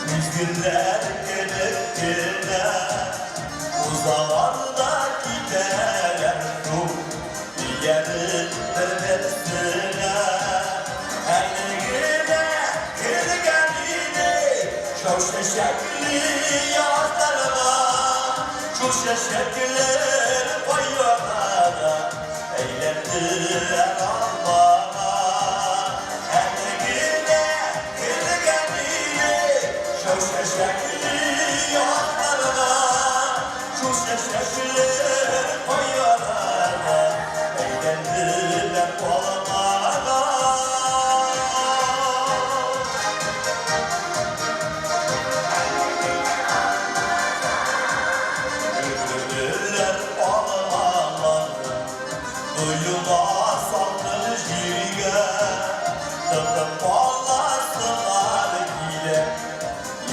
Мизгелләр кебек кенә Узалар да китәләр шул Ияреп бер-берсенә. Әле генә кергән иде Шау чәчәкле язларга. Шул чәчәкләр кайгыга да Әйләнделәр алмага. Әле генә кергән иде Шау чәчәкле язларга. Шул чәчәкләр кайгыга да Әйләнделәр алмага. Өлгерделәр алмалары, Коела салкын җиргә. Тотып каласылар килә,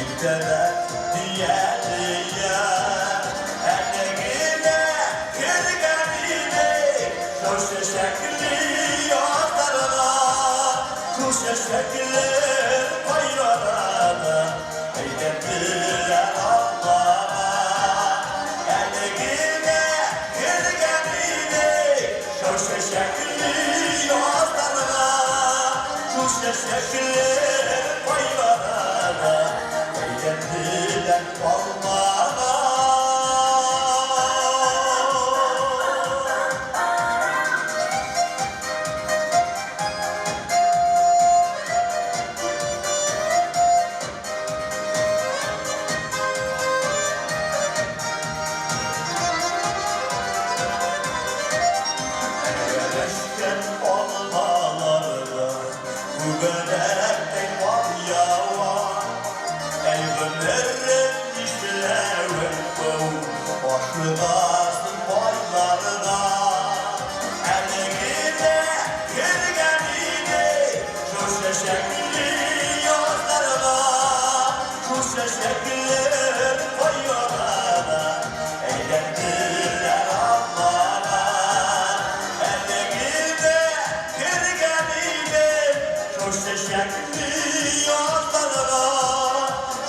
Иртәрәк дия-дия. Әле генә кергән идек Шау чәчәкле язларга. Шул чәчәкләр кайрараны Әйләнделәр алмага. Әле генә кергән идек Шау чәчәкле язларга. Шул чәчәкләр кайрараны Әйләнделәр алмага. Әгәрәшкән алмаларда Күбәләктәй кар ява. Әй гомерем, нишләвең бу, Ашыгасың кайларга? Әле генә кергән иде Шул чәчәкле язларга. Шул чәчәкләр кайгыга да Әйләнделәр алмага. Әле генә кергән иде Шул чәчәкле язларга.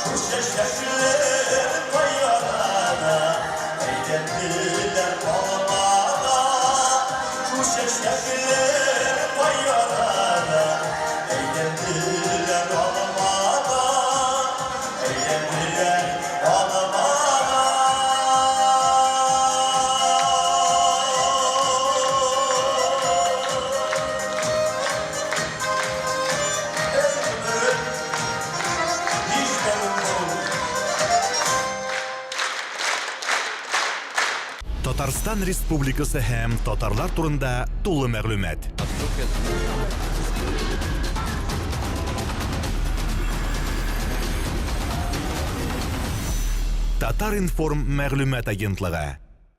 Шул чәчәкләр кайгыга да Әйләнделәр алмага. Шул чәчәкләр кайгыга да Әйләнделәр алмага. Әйләнделәр алмага. Эй, гомерем, нишләвең бу? Татарстан Республикасы һәм татарлар турында тулы мәгълүмат. Татар-информ мәгълүмат агентлыгы.